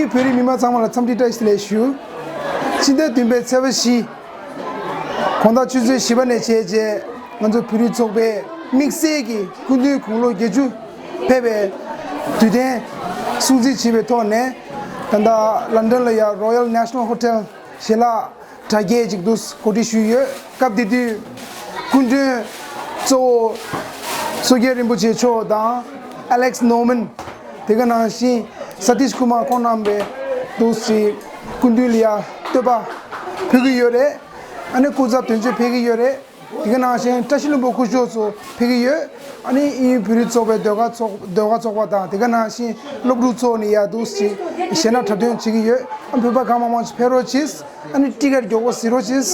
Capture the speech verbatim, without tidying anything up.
བོད་རིགས་མི་མང་ཚང་མ་ལ་འཚམས་འདྲི་བཀྲ་ཤིས་བདེ་ལེགས་ཞུ། ཕྱི་ཟླ་བདུན་པའི་ཚེས་པ་བཞི། དགོང་དག་ཆུ་ཚོད་བཞི་པ་ནས་བྱས་རྗེས་ང་ཚོ་བོད་རིགས་ཚོགས་པའི་དམིགས་བསལ་གྱི་སྐུ་མདུན་དགུང་ལོ་བརྒྱད་ཅུ་ཕེབས་པའི་དུས་དྲན་སྲུང་བརྩི་བྱས་པའི་ཐོག་ནས། ད་ལྟ་ལན་ཌན་ལ་ཡ་Royal National Hotel ཞལ་ལག་གྲ་རྒྱས་ཅིག་ཏུ་གོ་སྒྲིག་ཞུས་ཡོད། སྐབས་དེ་དུས་སྐུ་མགྲོན་གཙོ་བོ་མཚོ་རྒྱལ་རིན་པོ་ཆེ་མཆོག་དང་Alex Norman། དེ་ག་ནང་བཞིན་Satish Kumar ཁོང་རྣམ་པས་འདུག་སེ་སྐུ་མདུན་ལ་ཡ་བསྟོད་པ་ཕུལ་གྱི་ཡོད་རེད། ཨ་ནི་སྐུ་ཚབ་དོན་གཅོད་ཕེབས་ཀྱི་ཡོད་རེད། དེ་ག་ནང་བཞིན་བཀྲ་ཤིས་ལྷུན་པོ་སྐུ་ཞབས་ཚོ་ཕེབས་ཀྱི་ཡོད། ཨ་ནི་དབྱིན་ཡུལ་བོད་རིགས་ཚོགས་པའི་ཟློས་གར་ཚོགས་ཟློས་གར་ཚོགས་པ་དང་དེ་ག་ནང་བཞིན་སློབ་ཕྲུག་ཚོ་ནས་ཡ་འདུག་སེ་གཞས་སྣ་འཁྲབ་སྟོན་བྱེད་ཀྱི་ཡོད། ཨ་བོད་པ་གང་མང་མང་ཞིག་ཕེབས་རོགས་གྱིས། ཨ་ནི་ཊི་ཀེ་ཊི་མགྱོགས་པོ་གཟིགས་རོགས་གྱིས།